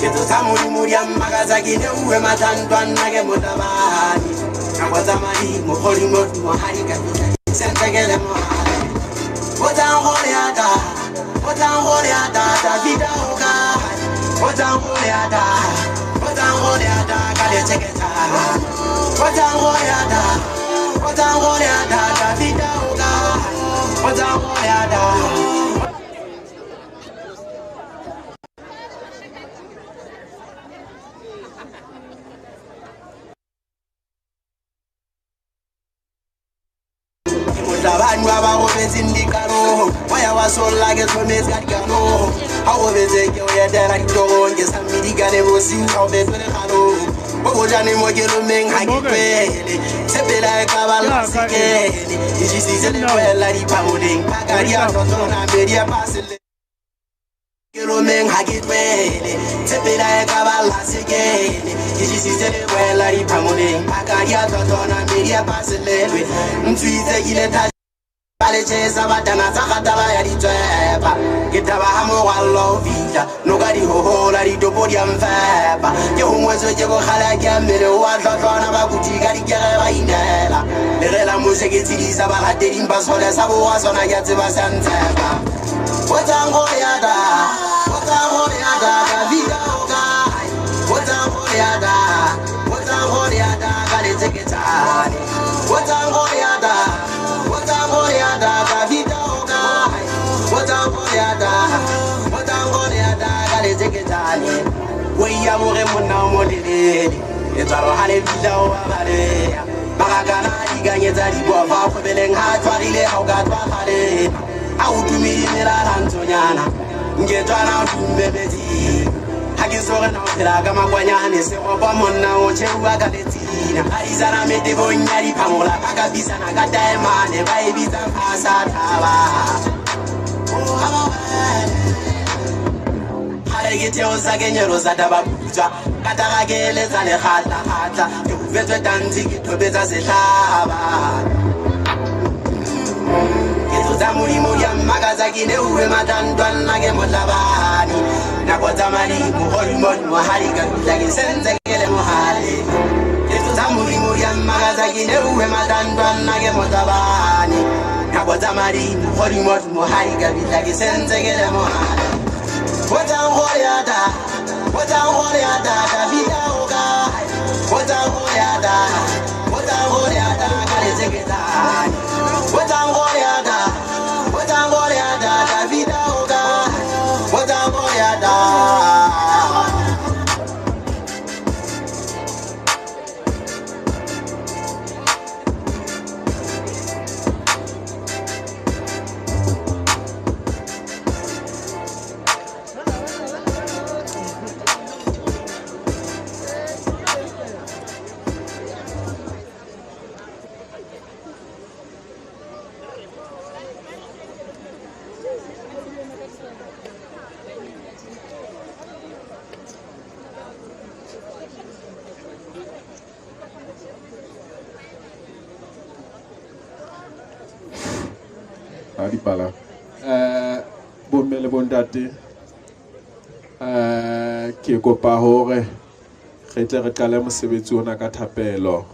Ke tsa Modimo di a mmakatsa ke neuwe matla ntwa nna ke motabane. Nako tsa madimo godimo dumo ha di ka fihla sentse ke le mohale. Botsang gore ya ta, botsang gore ya ta, Davida o kae? Botsang gore ya ta, botsang gore ya ta ka letjeketjane. Botsang gore ya ta, botsang gore ya ta, Davida o kae? Botsang gore ya ta. Motlabane wa ba robetseng dikarong, moya wa solla ke tlhometse ka dikanong. Ha o robetse ke o etela ditorong, ke sa mmedikane bosiu ha o betswe lekgalong. Bo bojane mo ke lomeng ha ke tlwele, tshepela e ka ba la sekele. Ke jesitse leboela diphamoleng, phaka di a tlotlona medi a pasele. Ke lomeng ha ke tlwele, tshepela e ka ba la sekele. Ke jesitse leboela diphamoleng, phaka di a tlotlona medi a paselelwe. Ntshwitse ke ile tha ba le tjhesa batana tsa kgathala ya ditswepa. Ke thaba ha morwallo o fihla, noka di hohola ditopo di a mfepa. Ke hongwetswe ke bokgale ke a mmele o a tlotlona, bakudi ka dikere ba inela. Le ge la moshe ke tshedisa balateding ba sole sa borwa sona ke a tseba se a ntshepa. Botsang gore ya ta, botsang gore ya ta, Davida o kae? Botsang gore ya ta, botsang gore ya ta ka letjeketjane. Botsang gore ya ta, botsang gore ya ta, Davida o kae? Botsang gore ya ta, botsang gore ya ta ka letjeketjane. O iya bore monna o molelele, letswalo ha le fihla o a baleha. Marakana a dikanyetsa dibofa, kgobeleng ha tshwarile ha o ka tswa kgalema. Ha o tume dimela ntshonyana, nke tswana o tumme metsing. Ha ke so re na o phela ka makwanyane, seropo monna o tjheuwa ka letsina. Ba isana metebong ya diphamola, ba ka bisana ka taemane, ba e bitsang phasa thaba. Kgale ke theosa ke nyolosa taba putswa, ka tara ke eletsa lekgatla-kgatla, ke hufetswe tantshi ke thobetsa sehlaba. Ke tsa Modimo di a mmakatsa ke neuwe matla ntwa nna ke motlabane. Nako tsa madimo godimo dumo ha di ka fihla ke sentse ke le mohale. Ke tsa Modimo di a mmakatsa ke neuwe matla ntwa nna ke motlabane. Nako tsa madimo godimo dumo ha di ka fihla ke sentse ke le mohale. Botsang gore ya ta, botsang gore ya ta, Davida o kae? Botsang gore ya ta, botsang gore ya ta ka letjeketjane. Botsang gore ya ta, botsang gore ya ta, Davida o kae? Botsang gore ya ta. Dipala bomme le bontate, ke kopa hore re tle re qale mosebetsi ona ka thapelo.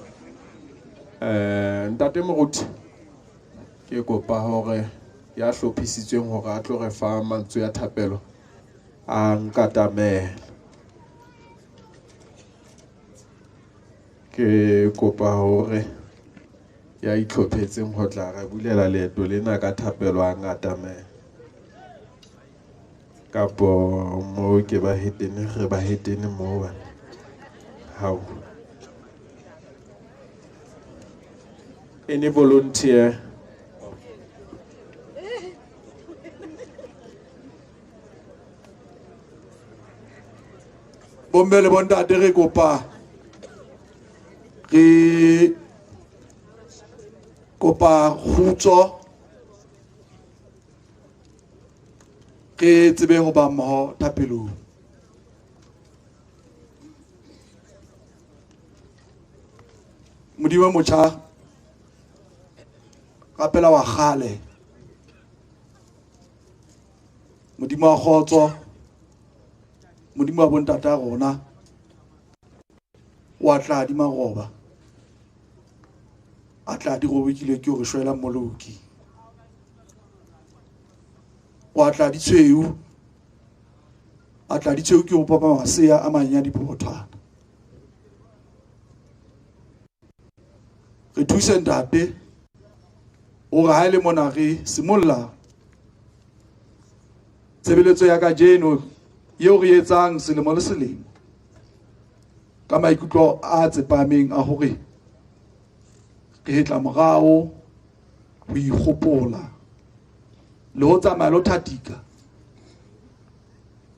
Ntate Moruti, ke kopa hore ya hlophisitsweng hore a tlo re fa mantswe ya thapelo a nkatamele. Ke kopa hore ya itlhophetseng ho tla re bulela leeto lena ka thapelo a ngatamela. Kapo mo ke ba hetene, re ba hetene mo bana. Hao. Any volunteer? Bomme le bontate re kopa re kopa kgutso, re tsebe ho ba mmoho thapelong. Modimo motjha, rapela wa kgale, Modimo wa kgotso, Modimo wa bontata rona wa tla di maroba a tla di robekile ke hore shwela Mmoloki wa tla di tshweu a tla di tshweu ke ho papa masea a manya diphothwana. Re thuse ntate hore ha ile mona re simolla tshebeletso ya kajeno eo re etsang selemo le selemo ka maikutlo a tsepameng a hore re hetla morao ho ikgopola le ho tsamaya le thatika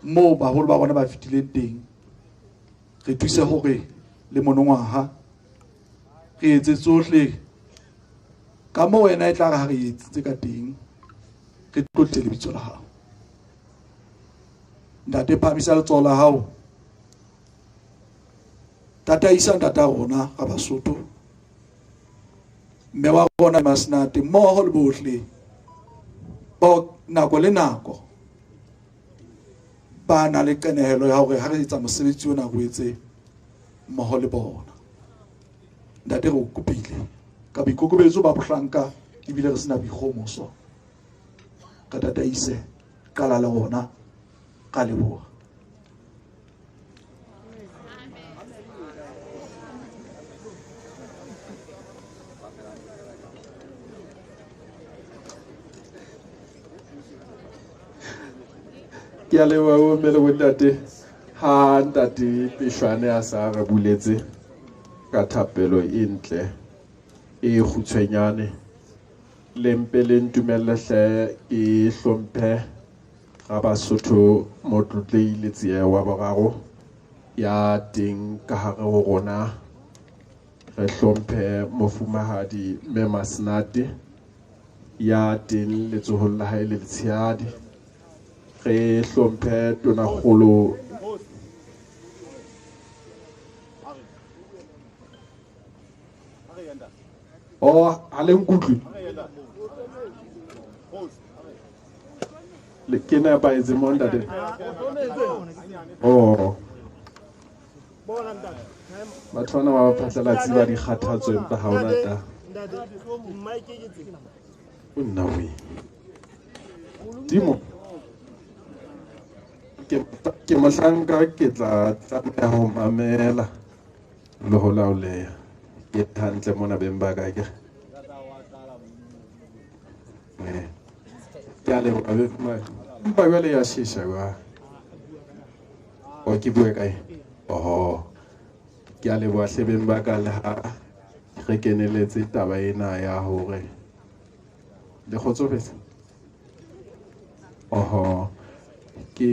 moo baholo ba rona ba fetileng teng. Re thuse hore le monongwaha re etse tsohle ka moo wena e tla re ha re etsitse ka teng re tlotle lebitso la hao. Ntate, phamisa letsoho la hao, tataisa ntata rona ga Basotho, mme wa rona Masenate mmoho le bohle bao nako le nako ba na le qenehelo ya hore ha re etsa mosebetsi ona re etse mmoho le bona. Ntate, re o kopile ka boikokobetso ba bohlanka ebile re sena boikgomoso, ka tataise qala le rona ka leboha. Ke a leboha bo mme le bontate. Ha ntate Peshwane a sa re buletse ka thapelo e ntle e kgutshwenyane, le mpe le ntumelle hle ke hlomphe ga Basotho Motlotlehile Letsie wa boraro ya teng ka hare ho rona. Re hlomphe mofumahadi mme Masenate ya teng letsohong la hae le letshehadi. Re hlomphe tonakgolo o ha le nkutlwe le ke nepahetse mo ntate. Oh, batho bana ba phatlalatsi ba dikgathatso empa ha ona ta nna we Timo ke mohlanka ke tla tlameha ho mamela le ho laoleha. Ke hantle mona beng ba ka ke ke a leboha empa jwale ya shesha jwale. O ke bue kae? Oho, ke a leboha hle beng ba ka le ha re keneletse taba ena ya hore le kgotsofetse. Oho, ke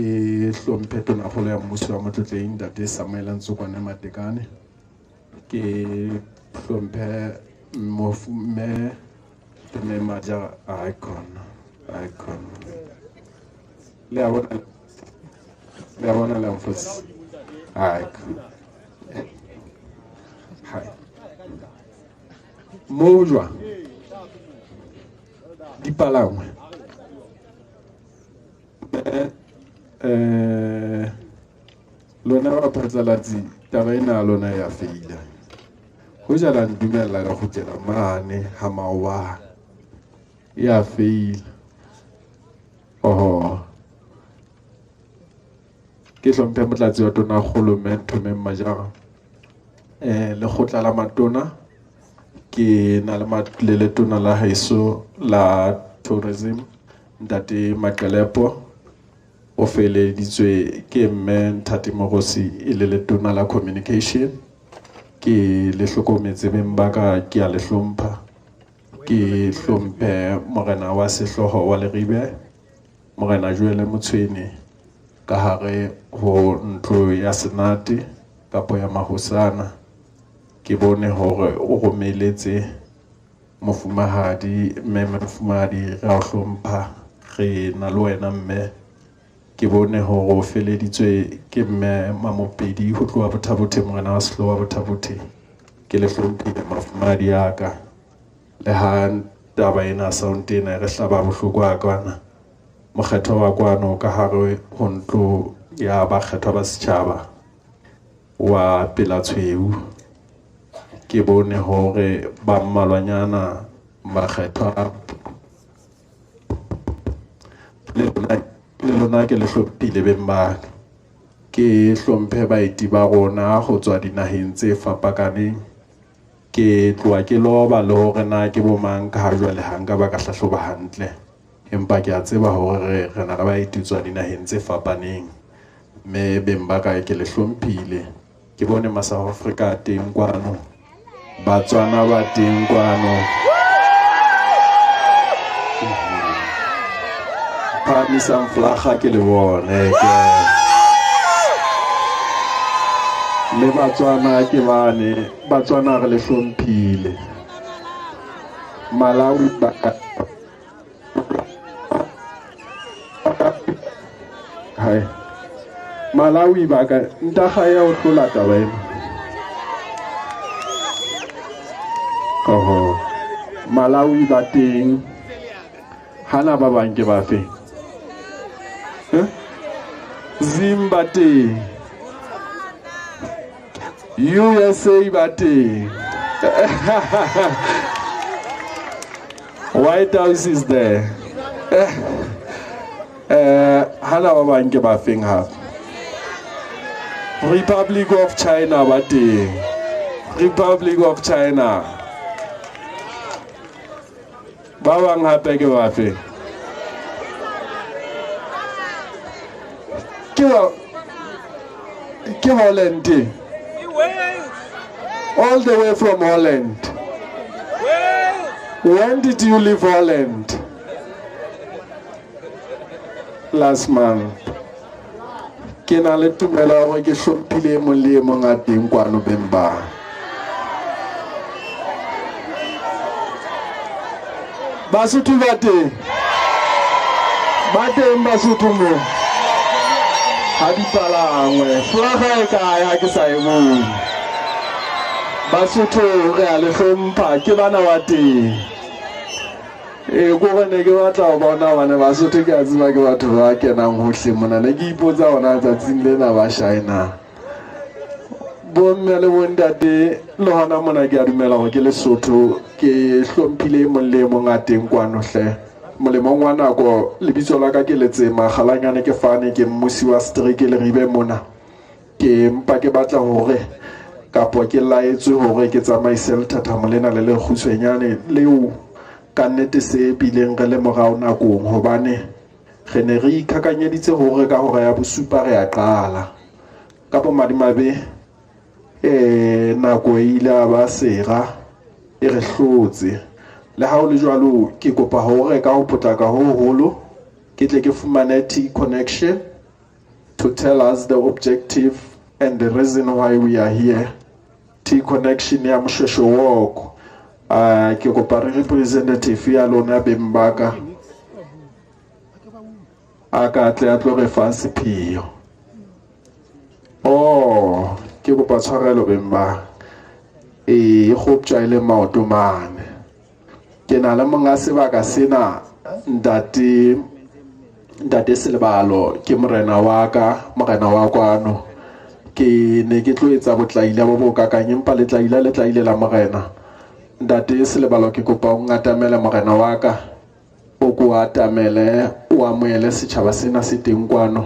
hlomphe tonakgolo ya mmuso wa Motlotlehing ntate Samuel Ntsokwane Matekane. Ke hlomphe mme Mme Majara icon. Le a bona le mfotsi icon. Hai. Mo jwa dipalangwe. Lona ba phatlalatsi taba ena lona ya feila. Ho jala ntumella ka kgutlela mane ha maoba ya feila. Oho, ke hlomphe motlatsi wa tonakgolo mme Nthomeng Majara. Lekgotla la matona ke na le letona la haeso la tourism ntate Maqelepo o feleditswe ke mme Nthati Mogosi e le letona la communication. Ke le hlokometse beng ba ka, ke a le hlompha. Ke hlomphe morena wa sehlooho wa Leribe, morena Joel Motshwene ka hare ho ntlo ya Senate kapo ya mahosana. Ke bone hore o romeletse mofumahadi mme mofumahadi re a o hlompha, re na le wena mme. Ke bone hore o feleditswe ke mme Mamopedi ho tloha Botha-Bothe, morena wa sehlooho wa Botha-Bothe. Ke le hlomphile mafumahadi ya ka. Le ha taba ena sound ena re hlaba bohloko ha kwana mokgetho wa kwano ka hare ho ntlo ya bakgethwa ba setjhaba wa Pelatshweu. Ke bone hore ba mmalwanyana bakgethwa le lona ke le hlomphile beng ba ka. Ke hlomphe baeti ba rona ho tswa dinaheng tse fapakaneng. Ke tloha ke loba le hore na ke bo mang ka ha jwale ha nka ba ka hlahloba hantle, empa ke a tseba hore re na le baeti tswa dinaheng tse fapaneng, mme beng ba ka ke le hlomphile. Ke bone ma South Africa teng kwano, Batswana ba teng kwano. Phahamisang flaga ke le bone ke le Batswana ke bane, Batswana re le hlomphile. Malawi ba hai Malawi ba ka ntaga ya o hlola taba ena. Oho, Malawi ba teng, hana ba bang ke ba fe? Zim ba teng, USA ba teng. White House is there. Hana ba bang ke ba feng hape? Republic of China ba teng. Republic of China. Ba bang hape ke ba feng? Ke Holland. All the way from Holland. When did you leave Holland? Last month. Ke na le tumelo ya hore ke hlomphile e mong le e mong a teng kwano beng ba. Basotho ba teng. Ba teng Basotho mo. Ha di palangwe. Flaga e kae ha ke sa e bone? Basotho re a le hlompha, ke bana ba teng. E ko ne ke batla ho bona bana Basotho, ke a tseba ke batho ba kenang hohle mona. Ne ke ipotsa hona tsatsing lena ba shine. Bomme le bontate le hona mona ke a dumela hore ke Lesotho, ke hlomphile e mong le e mong a teng kwano hle. Molemong wa nako lebitso la ka ke Letsema Kgalanyane, ke fane ke mmusi wa setereke Leribe mona. Ke mpa ke batla hore kapo ke laetswe hore ke tsamaise lethathamo lena le le kgutshwenyane leo ka nnete se bileng re le morao nakong, hobane re ne re ikhakanyeditse hore ka hora ya bosupa re a qala. Ka bomadimabe nako e ile ya ba sera e re hlotse. Le ha ho le jwalo, ke kopa hore ka ho potlaka ho hoholo ke tle ke fumane T connection to tell us the objective and the reason why we are here. T connection ya Moshoeshoe Walk. Ke kopa re representative ya lona beng ba ka a ka tle a tlo re fa sepheo. Oh, ke kopa tshwarelo beng ba. E kgoptjwa e le maoto mane. Ke na le monga sebaka sena, ntate Selebalo, ke morena wa ka, morena wa kwano. Ke ne ke tlo etsa botlaila bo bo kakang, empa letlaila le tlaile la morena. Ntate Selebalo, ke kopa o ngatamele morena wa ka, o ko atamele, o amohele setjhaba sena se teng kwano.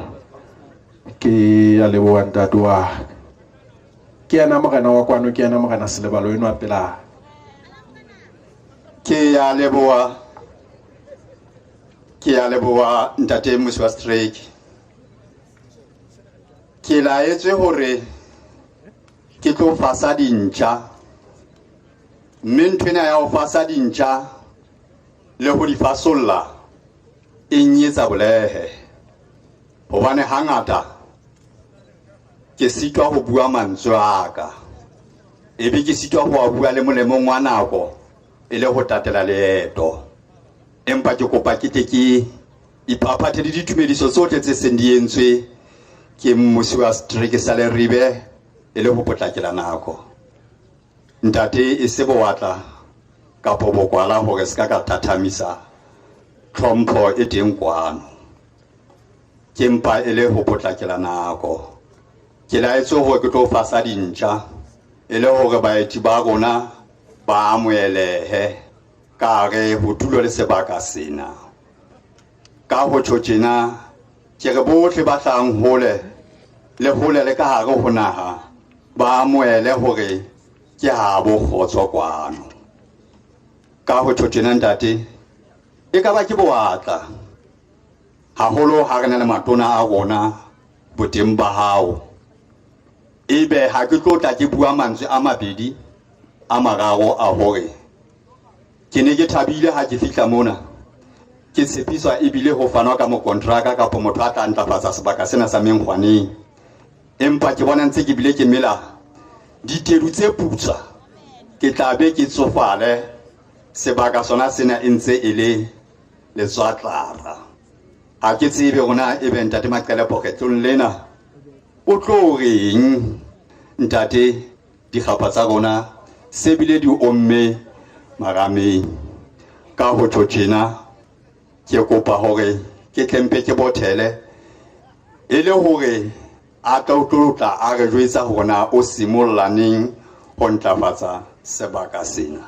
Ke a leboha ntate wa ka. Ke yena morena wa kwano, ke yena morena Selebalo enwa pela. Ke a leboha, ke a leboha ntate mmusi wa setereke. Ke laetswe hore ke tlo fasa dintja, mme nthwena ya ho fasa dintja le ho di fasolla e nyetsa bolehe, hobane hangata ke sitwa ho bua mantswe a ka, ebe ke sitwa ho a bua le molemong wa nako e le ho tatela leeto. Empa ke kopa ke tle ke iphaphathe le ditumediso tsohle tse seng di entswe ke mmusi wa setereke sa Leribe e le ho potlakela nako. Ntate, e se bowatla kapo bokwala hore se ka ka thathamisa tlhompho e teng kwano. Ke mpa e le ho potlakela nako. Ke laetswe hore ke tlo fasa dintja e le hore baeti ba rona ba amohelehe ka hare ho tulo le sebaka sena. Ka ho tjho tjena ke re bohle ba hlahang hole le hole le ka hare ho naha ba amohele hore ke habo kgotso kwano. Ka ho tjho tjena ntate, e ka ba ke bowatla haholo ha re na le matona a rona boteng ba hao. Ebe ha ke tlo tla ke bua mantswe a mabedi a mararo a hore ke ne ke thabile ha ke fihla mona, ke tshepiswa ebile ho fanwa ka mokontraka kapa motho a tla ntlafatsa sebaka sena sa Menkgwaneng. Empa ke bona ntse ke bile ke mela ditedu tse putswa, ke tla be ke tsofale sebaka sona sena e ntse e le letswatlara. Ha ke tsebe rona ebe ntate Maqelepo kgetlong lena o tlo reng. Ntate, dikgapha tsa rona se bile di omme marameng. Ka ho tjho tjena ke kopa hore ke tlempe ke bothele e le hore a tla tlo tla a re jwetsa hore na o simolla neng ho ntlafatsa sebaka sena.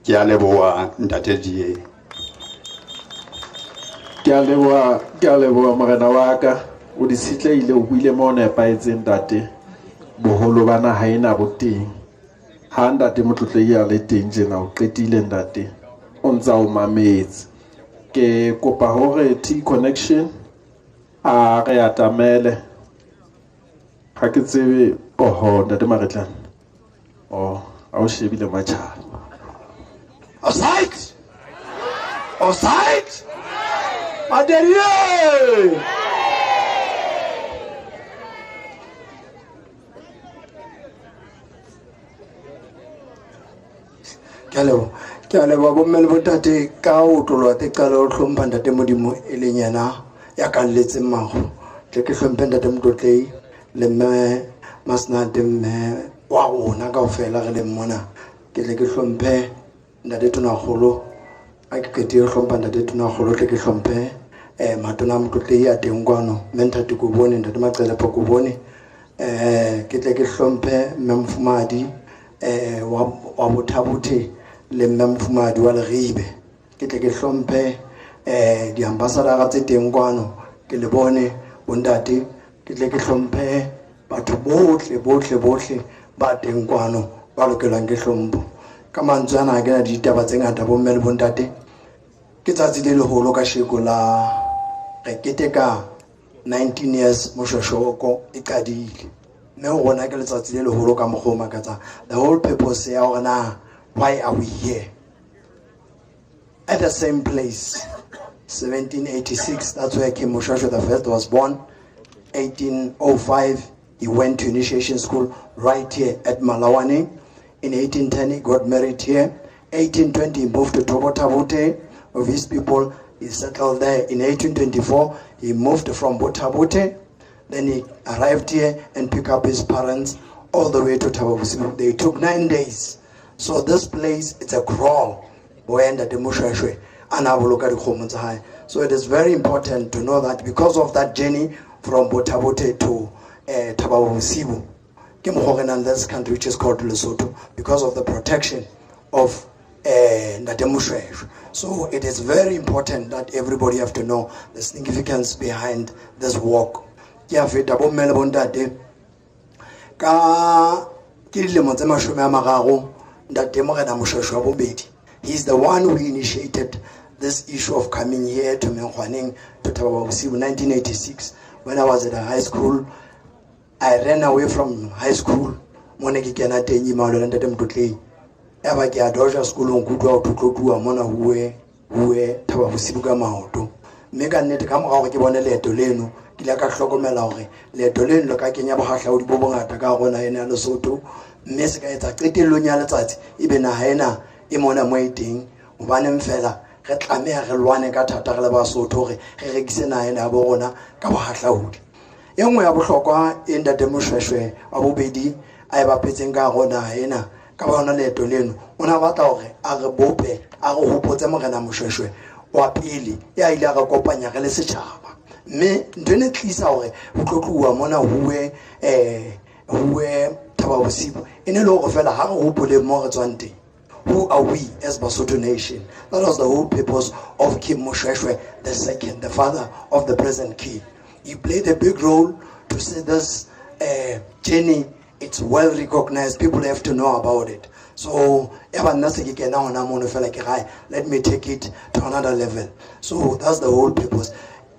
Ke a leboha ntate Die. Ke a leboha, ke a leboha morena wa ka. O di tshitlehile, o buile mo nepahetseng ntate. Boholo ba naha ena bo teng. Ha ntate Motlotlehi a le teng tjena, o qetile ntate. O ntsa o mametse. Ke kopa hore T Connection a re atamele. Ha ke tsebe, oho ntate Maretlane. Oh, a o shebile matjhaba. Offside! Offside! Maderie! Ke a leboha. Ke a leboha bomme le bontate ka ho otloloha te qala ho hlompha ntate Modimo e leng yena ya kalletseng maru. Tle ke hlomphe ntate Motlotlehi le mme Masenate, mme wa rona kaofela re leng mona. Ke tle ke hlomphe ntate Tonakgolo. Ha ke qetile ho hlompha ntate Tonakgolo, tle ke hlomphe matona a Motlotlehi a teng kwano, mme Nthati Kobone, ntate Maqelepo Kobone. Ke tle ke hlomphe mme Mofumahadi wa Bothabothe le mme Mofumahadi wa Leribe. Ke tle ke hlomphe di-ambassador tse teng kwano, ke le bone bontate. Ke tle ke hlomphe batho bohle bohle bohle ba teng kwano ba lokelwang ke hlompho. Ka mantswe ana ha ke na ditaba tse ngata bomme le bontate. Ke tsatsi le leholo kasheko la re keteka 19 years Moshweshwe e qadile. Mme ho rona ke letsatsi le leholo ka mokgwa o makatsang. The whole purpose ya hore na why are we here at the same place? 1786, that's where King Moshoeshoe the First was born. 1805, he went to initiation school right here at Malawane. In 1810, he got married here. 1820, he moved to Botha-Bothe with his people. He settled there. In 1824, he moved from Botha-Bothe. Then he arrived here and picked up his parents all the way to Thaba Bosiu. They took 9 days. So this place, it's a crawl. Where ntate Moshoeshoe a na boloka dikgomo tsa hae. So it is very important to know that because of that journey from Botha-Bothe to Thaba Bosiu, ke mokgwa re nang this country which is called Lesotho, because of the protection of Ntate Moshoeshoe. So it is very important that everybody have to know the significance behind this walk. Ke a feta bomme le bontate ka ke dilemo tse 30 ntate Morena Moshoeshoe wa bobedi. He is the one who initiated this issue of coming here to Menkgwaneng to Thaba Bosiu 1986. When I was at a high school, I ran away from high school. Mo ne ke kena teng Imalo le ntate Motlotlehi. Ya ba ke a doja sekolong, ke utlwa ho thotlotuwa mona huwe, huwe Thaba Bosiu ka maoto. Mme ka nnete ka mora hore ke bone leeto leno, ke ile ka hlokomela hore leeto leno le ka kenya bohahlaudi bo bongata ka hare ho naha ena ya Lesotho, mme se ka etsa qetellong ya letsatsi ebe naha ena e mona mo e teng. Hobaneng fela re tlameha re lwane ka thata re le Basotho hore re rekise naha ena ya bo rona ka bohahlaudi. E nngwe ya bohlokwa e ntate Moshoeshoe wa bobedi a e bapetseng ka hare ho naha ena ka ba yona leeto leno, o ne a batla hore a re bope, a re hopotse Morena Moshoeshoe wa pele ya ile a re kopanya re le setjhaba. Mme ntho ene tlisa hore ho tlo tluwa mona huwe huwe Thaba Bosiu e ne le hore fela ha re hopole mo re tswang teng. Who are we as Basotho nation? That was the whole purpose of King Moshoeshoe II, the father of the present king. He played a big role to see this journey. It's well recognized. People have to know about it. So, ya ba nna se ke kena hona mono fela ke gae, let me take it to another level. So that's the whole purpose.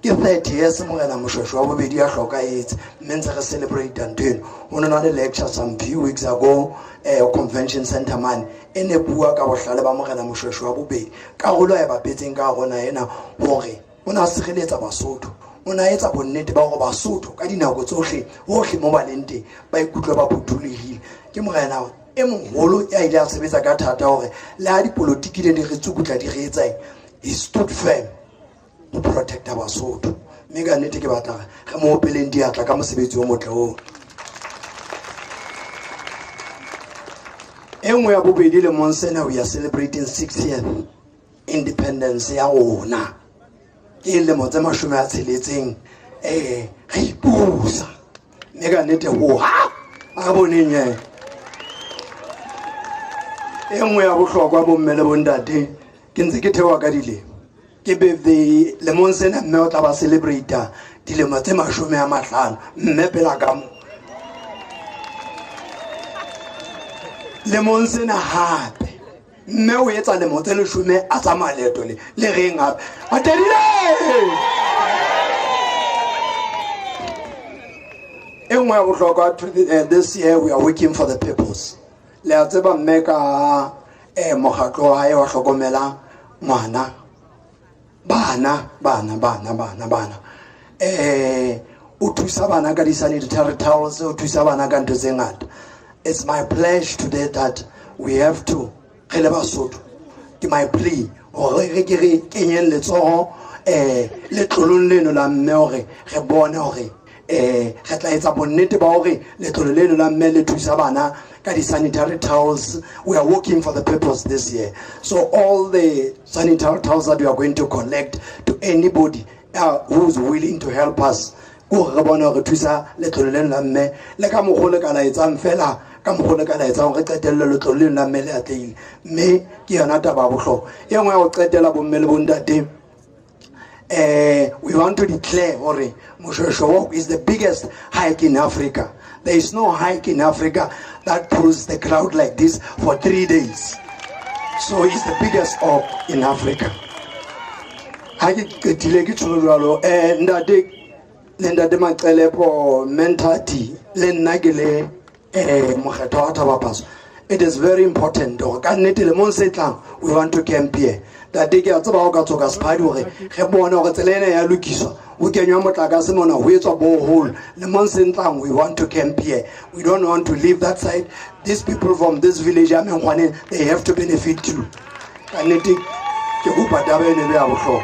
Ke 30 years Morena Moshoeshoe wa bobedi a hlokahetse, mme ntse re celebrate ntho eno. Ho no na le lecture some few weeks ago, convention center mane, e ne bua ka bohlale ba Morena Moshoeshoe wa bobedi. Karolo a e bapetseng ka hare ho naha ena hore o ne a sireletsa Basotho, o ne a etsa bonnete ba hore Basotho ka dinako tsohle hohle mo ba leng teng ba ikutlwe ba phuthulohile. Ke morena e moholo ya ile a sebetsa ka thata hore le ha dipolotiki di re tsukutla di re etsang, he stood firm ho protecta Basotho. Mme ka nnete ke batla re mo opeleng diatla ka mosebetsi o motle oo. E nngwe ya bobedi lemong sena, we are celebrating 60th independence ya rona. Ke lemo tse 60 re ipusa. Mme ka nnete ho ha a re boneng e. E nngwe ya bohlokwa bomme le bontate, ke ntse ke theoha ka dilemo. Ke birthday lemong sena mme o tla ba celebrate dilemo tse 50 mme pela ka mo. Lemong sena hape mme o etsa lemo tse 10 a tsamaya leeto le le reng hape Atedile. E nngwe ya bohlokwa, this year we are working for the purpose. Le a tseba mme ka mokgatlo wa hae wa hlokomela ngwana, bana, bana, bana, bana, bana. O thusa bana ka di-sanitary towels, o thusa bana ka ntho tse ngata. It's my pledge today that we have to, re le Basotho, ke my plea hore re ke re kenyeng letsoho letlolong leno la mme hore re bone hore re tla etsa bonnete ba hore letlolo leno la mme le thusa bana ka di-sanitary towels. We are working for the purpose this year. So all the sanitary towels that we are going to collect to anybody who is willing to help us, ko re bone hore thusa letlolo leno la mme le ka mokgwa o le ka la etsang fela, ka mokgwa o le ka la etsang hore qetelle letlolo leno la mme le atlehile. Mme ke yona taba ya bohlokwa. E nngwe ya ho qetela bomme le bontate, we want to declare hore Moshoeshoe Walk is the biggest hike in Africa. There is no hike in Africa that pulls the crowd like this for 3 days. So it's the biggest walk in Africa. Ha ke qetile ke tjho jwalo, ntate le ntate Maqelepo, Menthati, le nna ke le mokgetho wa Thaba Phaso. It is very important hore ka nnete lemong se tlang we want to camp here. Ntate ke a tseba ha o ka tswa ka sephadi hore re bone hore tsela ena ya lokiswa, ho kenywa motlakase mona, ho etswa borehole. Lemong se tlang we want to camp here. We don't want to leave that side. These people from this village ya Menkgwaneng, they have to benefit too. Ka nnete ke kopa taba eno e be ya bohlokwa.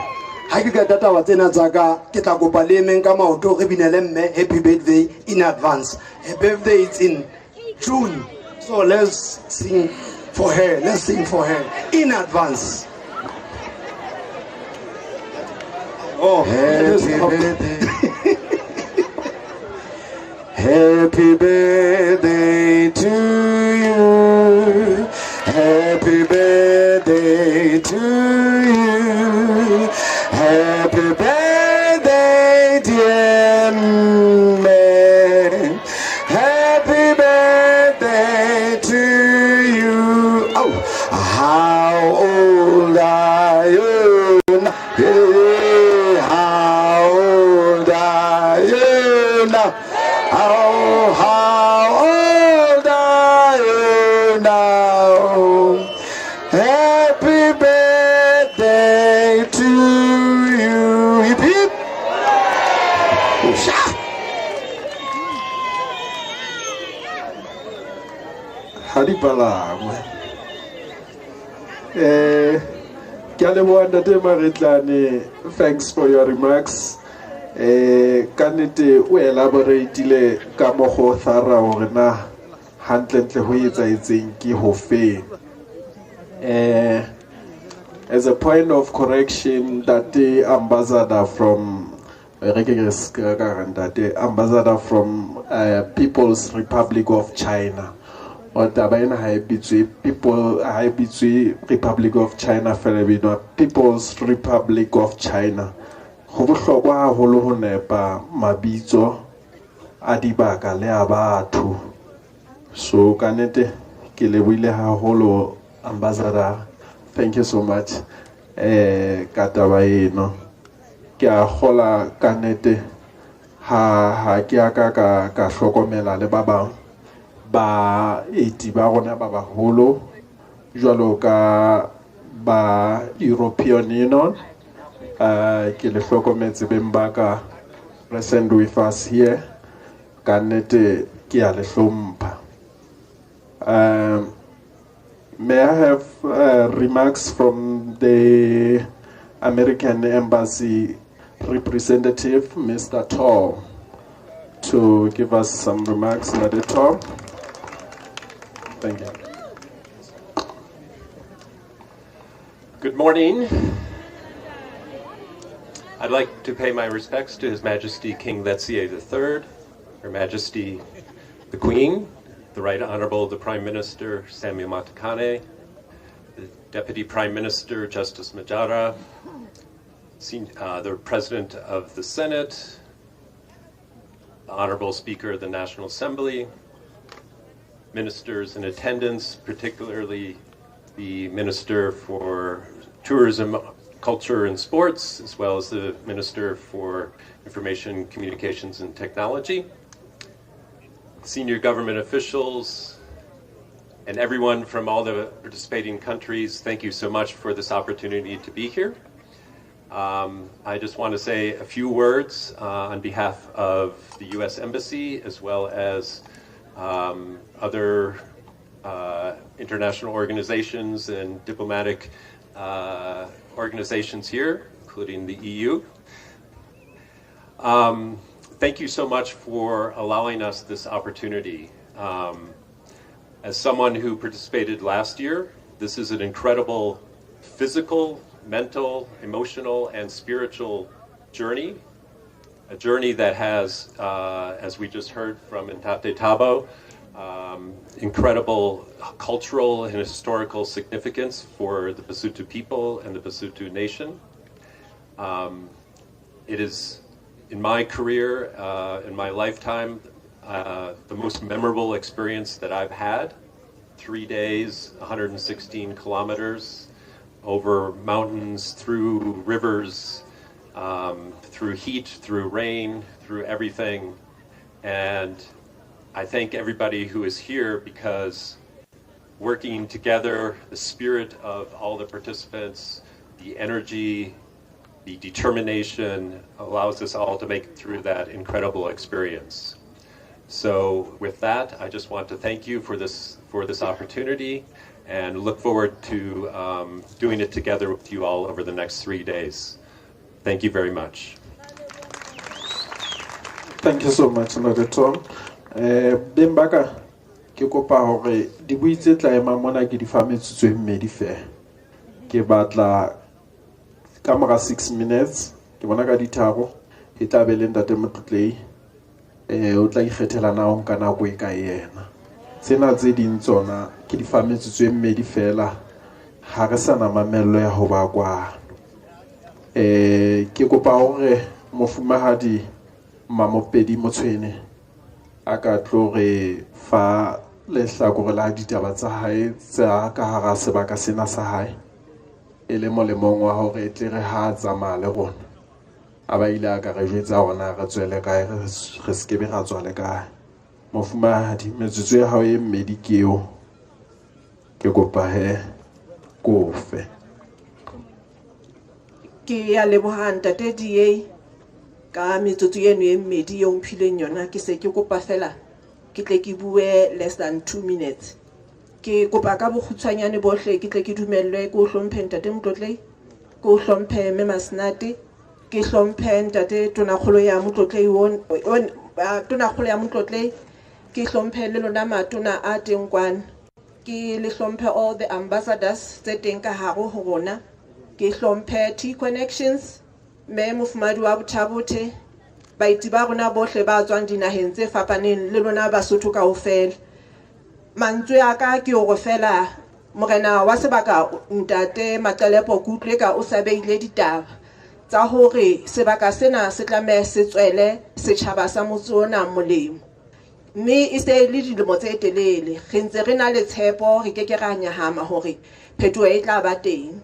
Ha ke qeta taba tsena tsa ka, ke tla kopa le emeng ka maoto re binele mme happy birthday in advance. Her birthday is in June. So let's sing for her. Let's sing for her in advance. Oh, happy birthday. Happy birthday to you. Happy birthday to you. Happy birthday, dear man. Happy birthday to you. Oh, how old are you now? How old are you now? Oh, how old are you now? Happy birthday to you. Hip hip. Ha di palangwe. Ke a leboha ntate Maretlane, thanks for your remarks. Ka nnete o elaborate-ile ka mokgwa o thorough hore na hantlentle ho etsahetseng ke hofeng. As a point of correction, Ntate Ambassador from Re ke re ska ka re ntate ambassador from People's Republic of China. O taba ena ha e bitswe people, ha e bitswe Republic of China fela, e bitswa People's Republic of China. Ho bohlokwa haholo ho nepa mabitso a dibaka le a batho. So ka nnete ke lebohile haholo ambassador, thank you so much ka taba eno. Ke a kgola ka nnete ha ke a ka ka hlokomela le ba bang ba eti ba rona ba baholo jwalo ka ba European Union. Ke le hlokometse beng ba ka present with us here. Ka nnete ke a le hlompha. May I have remarks from the American Embassy representative, Mr. Tom, to give us some remarks. Mr. Tom, thank you. Good morning. I'd like to pay my respects to His Majesty King Letsie III, Her Majesty the Queen, the Right Honorable the Prime Minister Samuel Matekane, the Deputy Prime Minister Justice Majara, the President of the Senate, the Honorable Speaker of the National Assembly, ministers in attendance, particularly the Minister for Tourism, Culture and Sports, as well as the Minister for Information, Communications and Technology, senior government officials, and everyone from all the participating countries. Thank you so much for this opportunity to be here. I just want to say a few words on behalf of the U.S. Embassy, as well as other international organizations and diplomatic organizations here, including the EU. Thank you so much for allowing us this opportunity. As someone who participated last year, this is an incredible physical, mental, emotional, and spiritual journey, a journey that has, as we just heard from Ntate Thabo, incredible cultural and historical significance for the Basotho people and the Basotho nation. It is, in my career, in my lifetime, the most memorable experience that I've had. 3 days, 116 kilometers, over mountains, through rivers, through heat, through rain, through everything. And I thank everybody who is here, because working together, the spirit of all the participants, the energy, the determination allows us all to make it through that incredible experience. So with that, I just want to thank you for this opportunity, and look forward to doing it together with you all over the next 3 days. Thank you very much. Thank you so much, Ntate Tom. Beng ba ka, ke kopa hore dibui tse tla emang mona ke di fa metsotso e mmedi feela. Ke batla ka mora 6 minutes, ke bona ka ditharo, e tla be le Ntate Motlotlei. O tla ikgethela na o nka nako e kae yena. Tsena tse ding tsona ke di fa metsotso e mmedi feela, ha re sa na mamello ya ho ba kwano. Ke kopa hore mofumahadi Mamopedi Motshwene a ka tlo re fa lehlakore la ditaba tsa hae tsa ka hara sebaka sena sa hae, e le molemong wa hore e tle re ha tsamaya le rona a ba ile a ka re jwetsa hore na re tswele kae, re sekebe ra tswa le kae. Mofumahadi, metsotso ya hao e mmedi ke eo, ke kopa he kofe. Ke ya leboha Ntate DA ka metsotso eno e mmedi eo mphileng yona. Ke se ke kopa fela ke tle ke bue less than 2 minutes. Ke kopa ka bokgutshwanyane bohle ke tle ke dumellwe ke o hlomphe Ntate Motlotlei, ke o hlomphe Mme Masenate, ke hlomphe Ntate Tonakgolo ya Motlotlei, Tonakgolo ya Motlotlei, ke hlomphe le lona matona a teng kwana, ke le hlomphe all the ambassadors tse teng ka hare ho rona, ke hlomphe T Connections, mme mofumadi wa Bothabothe, Baeti ba rona bohle ba tswang dinaheng tse fapaneng le lona Basotho kaofela. Mantswe a ka ke hore fela morena wa sebaka ntate Maqelepo ke utlwe ka o sa beile ditaba tsa hore sebaka sena se tlameha se tswele setjhaba sa motse ona molemo. Mme e se le dilemo tse telele re ntse re na le tshepo, re ke ke ra nyahama hore phetoho e tla ba teng.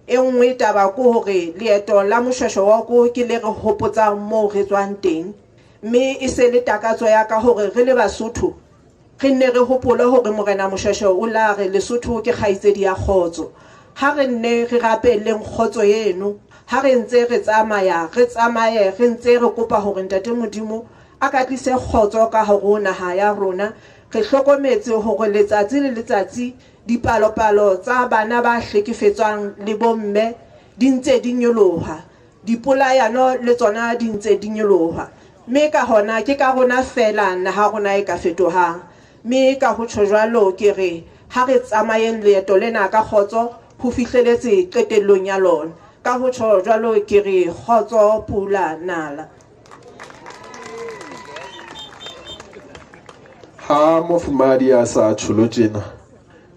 E nngwe taba ke hore leeto la Moshoeshoe wa ko ke le re hopotsang moo re tswang teng, mme e se le takatso ya ka hore re le Basotho re nne re hopole hore morena Moshoeshoe o la re Lesotho ke kgaitsedi ya kgotso. Ha re nne re rapelleng kgotso eno, ha re ntse re tsamaya, re tsamaye re ntse re kopa hore ntate Modimo a ka tlise kgotso ka hare ho naha ya rona. Re hlokometse hore letsatsi le letsatsi dipalopalo tsa bana ba hlekefetswang le bomme di ntse di nyoloha, dipolayano le tsona di ntse di nyoloha, mme ka hona ke ka rona fela naha rona e ka fetohang. Mme ka ho tjho jwalo ke re ha re tsamayeng leeto lena ka kgotso ho fihleletse qetellong ya lona. Ka ho tjho jwalo ke re kgotso pula nala. Ha mofumahadi a sa tjholo tjena,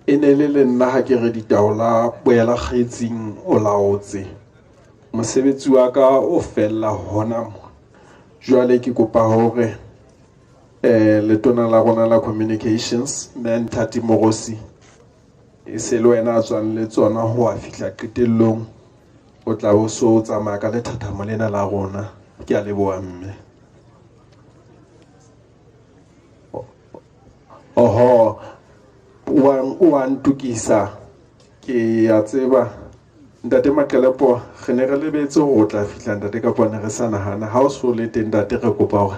e ne le le nna ha ke re ditaola boela kgetsing o laotse. Mosebetsi wa ka o fella hona mo. Jwale ke kopa hore letona la rona la communications, mme Nthati Mogosi, e se le wena a tswang le tsona ho a fihla qetellong, o tla bo so tsamaya ka lethathamo lena la rona. Ke a leboha mme. Oho, wa ntukisa, ke a tseba ntate Maqelepo re ne re lebetse hore o tla fihla ntate, kapa ne re sa nahana. Ha o so le teng ntate, re kopa hore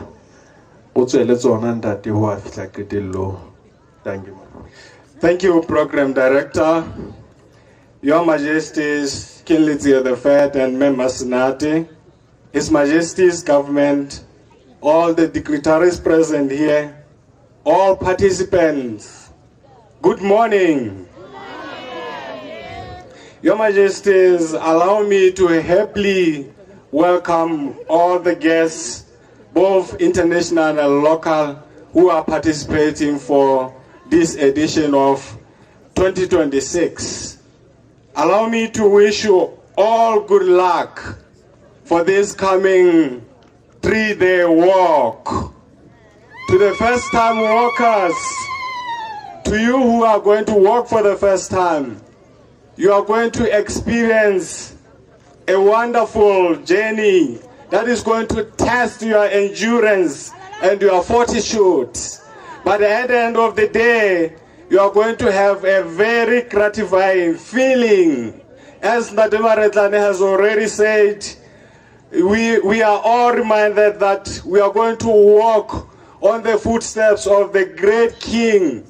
o tswele tsona ntate ho a fihla qetellong. Thank you. Thank you, Program Director. Your Majesties, King Letsie the Third and Mma Masenate, His Majesty's government, all the dignitaries present here, all participants, good morning. Your Majesties, allow me to happily welcome all the guests, both international and local, who are participating for this edition of 2026. Allow me to wish you all good luck for this coming 3-day walk. To the first-time walkers, to you who are going to walk for the first time, you are going to experience a wonderful journey that is going to test your endurance and your fortitude. But at the end of the day, you are going to have a very gratifying feeling. As Ntate Maretlane has already said, we are all reminded that we are going to walk on the footsteps of the great king,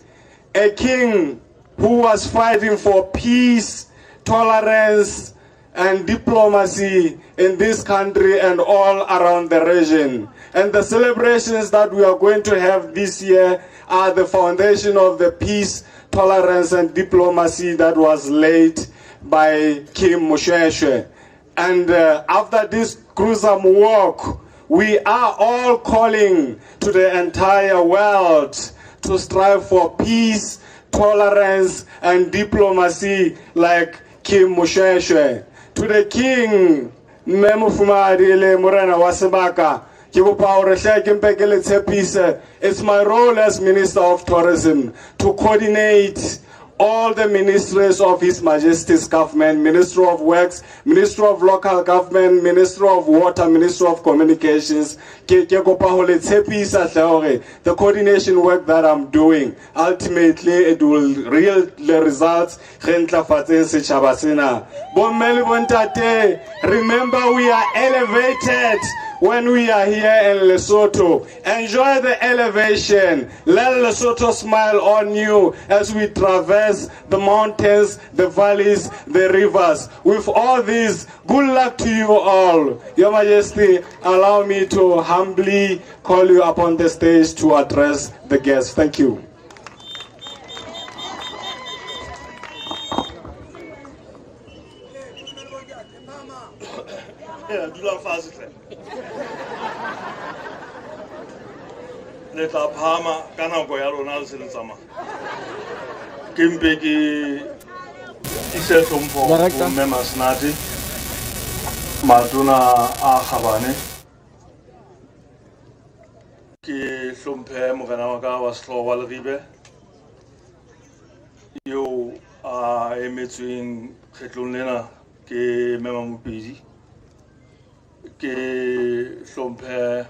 a king who was fighting for peace, tolerance, and diplomacy in this country and all around the region. And the celebrations that we are going to have this year are the foundation of the peace, tolerance, and diplomacy that was laid by King Moshoeshoe. And after this gruesome walk, we are all calling to the entire world to strive for peace, tolerance, and diplomacy like King Moshoeshoe. To the king, Mme Mofumahadi le Morena wa Sebaka, ke kopa hore hle ke mpe ke le tshepise. It's my role as Minister of Tourism to coordinate all the ministries of His Majesty's government, Ministry of Works, Ministry of Local Government, Ministry of Water, Ministry of Communications. Ke kopa ho le tshepisa hle hore the coordination work that I'm doing, ultimately it will real the results re ntlafatseng setjhaba sena. Bomme le bontate, remember we are elevated when we are here in Lesotho. Enjoy the elevation. Let Lesotho smile on you as we traverse the mountains, the valleys, the rivers. With all this, good luck to you all. Your Majesty, allow me to humbly call you upon the stage to address the guests. Thank you. Le tla phahama ka nako ya lona le se le tsamaya. Ke mpe ke ise hlompho ho Mme Masenate, matona a kgabane. Ke hlomphe morena wa ka wa sehlooho wa Leribe eo a emetsweng kgetlong lena ke Mme Mamopedi. Ke hlomphe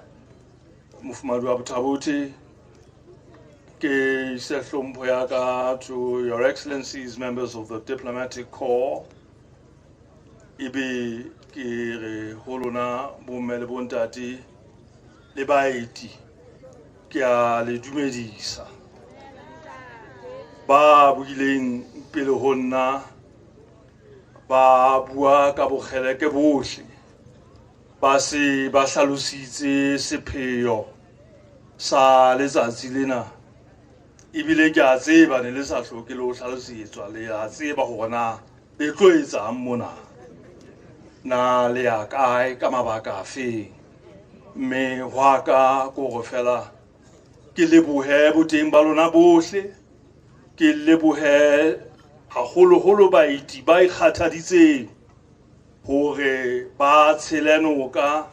mofumahadi wa Bothabothe. Ke ise hlompho ya ka to Your Excellencies, members of the Diplomatic Corps. Ebe ke re ho lona bomme le bontate le baeti, ke a le dumedisa. Ba buileng pele ho nna ba bua ka bokgeleke bohle, ba se ba hlalositse sepheo sa letsatsi lena. Ebile ke a tseba ne le sa hloke le ho hlalosetswa, le a tseba hore na le tlo etsang mona, na le ya kae ka mabaka afe. Mme hwa ka ke hore fela ke lebohe boteng ba lona bohle, ke lebohe haholoholo baeti ba ikgathaditseng hore ba tshele noka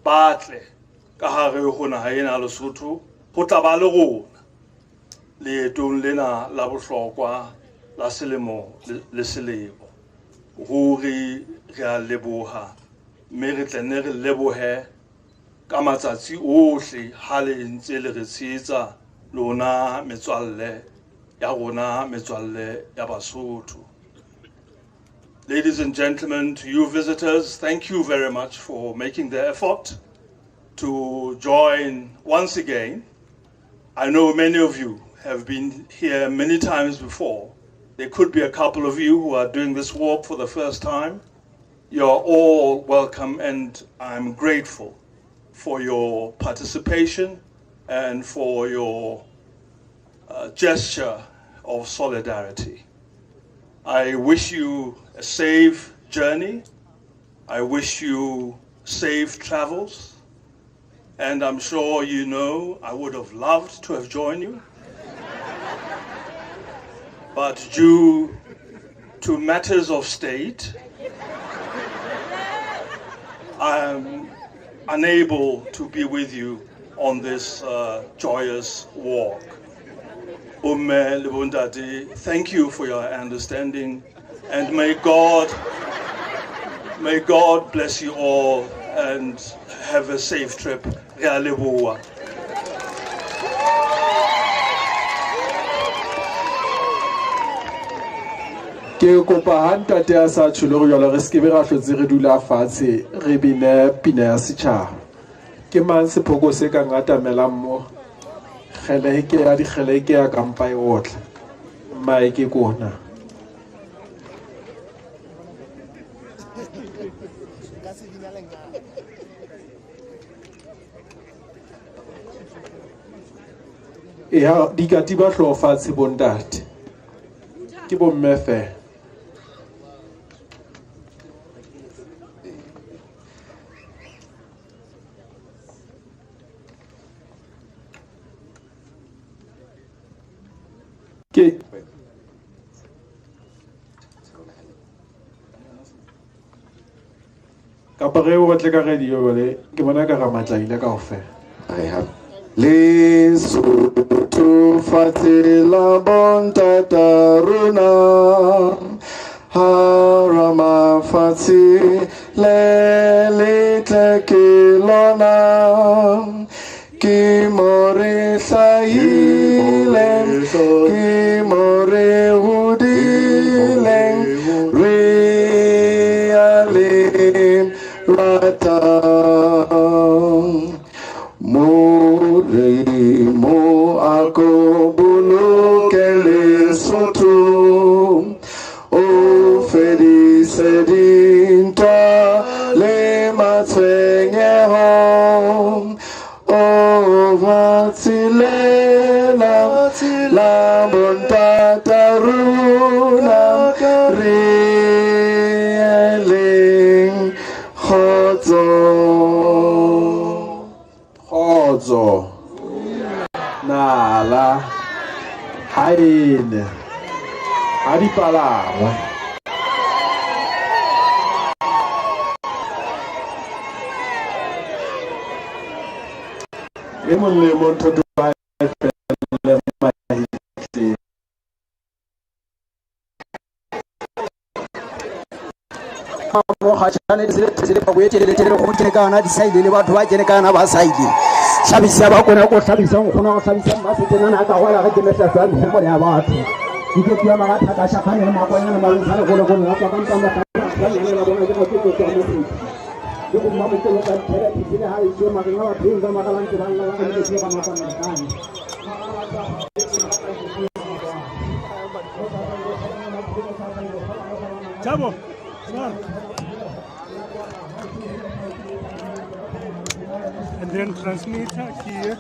ba tle ka hare ho naha ena ya Lesotho ho tla ba le rona leetong lena la bohlokwa la selemo le selemo. Ruri re a leboha, mme re tle nne re lebohe ka matsatsi ohle ha le ntse le re tshehetsa lona metswalle ya rona, metswalle ya Basotho. Ladies and gentlemen, to you visitors, thank you very much for making the effort to join once again. I know many of you have been here many times before. There could be a couple of you who are doing this walk for the first time. You're all welcome, and I'm grateful for your participation and for your gesture of solidarity. I wish you a safe journey. I wish you safe travels. And I'm sure you know I would have loved to have joined you. But due to matters of state, I am unable to be with you on this joyous walk. Bomme le bontate, thank you for your understanding, and may God bless you all and have a safe trip. Re a leboha. Ke kopa ha ntate a sa tjhole go jwalo, re skebe ra hlotse re dula fatshe re bine pina ya setjhaba. Ke mang sephoko se ka ngatamelang mo? Kgeleke ya dikgeleke ya kampa e otla. Mmae ke kona. Eya, dikatiba hlooho fatshe bontate. Ke bomme feela. Ke kapa re o batle ka radio jwale, ke bona ka ramatla ile kaofela. Lesotho fatshe la bontata rona, hara mafatshe le letle ke lona. Ke mo re hlahileng, ke mo re hodileng, re a le ratang. Modimo a ko boloke Lesotho, o fedise dintwa le matshwenyeho. O fatshe lena la bontata rona, re eleng kgotso. Kgotso. Ha ene ha di palangwe. E mong le mong thoto ba felle mahitleng. Mokgatšhane le pako e telele-telele go kene ka yona disaile le batho ba kene ka yona ba saile hlabisa ba kona ko hlabisang kgona go hlabisa mmasetenana a ka gola ge ke mehlahlo ya megopolo ya batho dike ke ya magathaka šakgane le makwanyana malosale golegole la tswa ka mpa motlanyane la bona ke ga ke tswa mofeti le go mmamokelo ka ditherapisi le ga etswe mageng a bapheng ba magalantse ba lla ba ke ba makamekane. Thabo. And then transmitter here.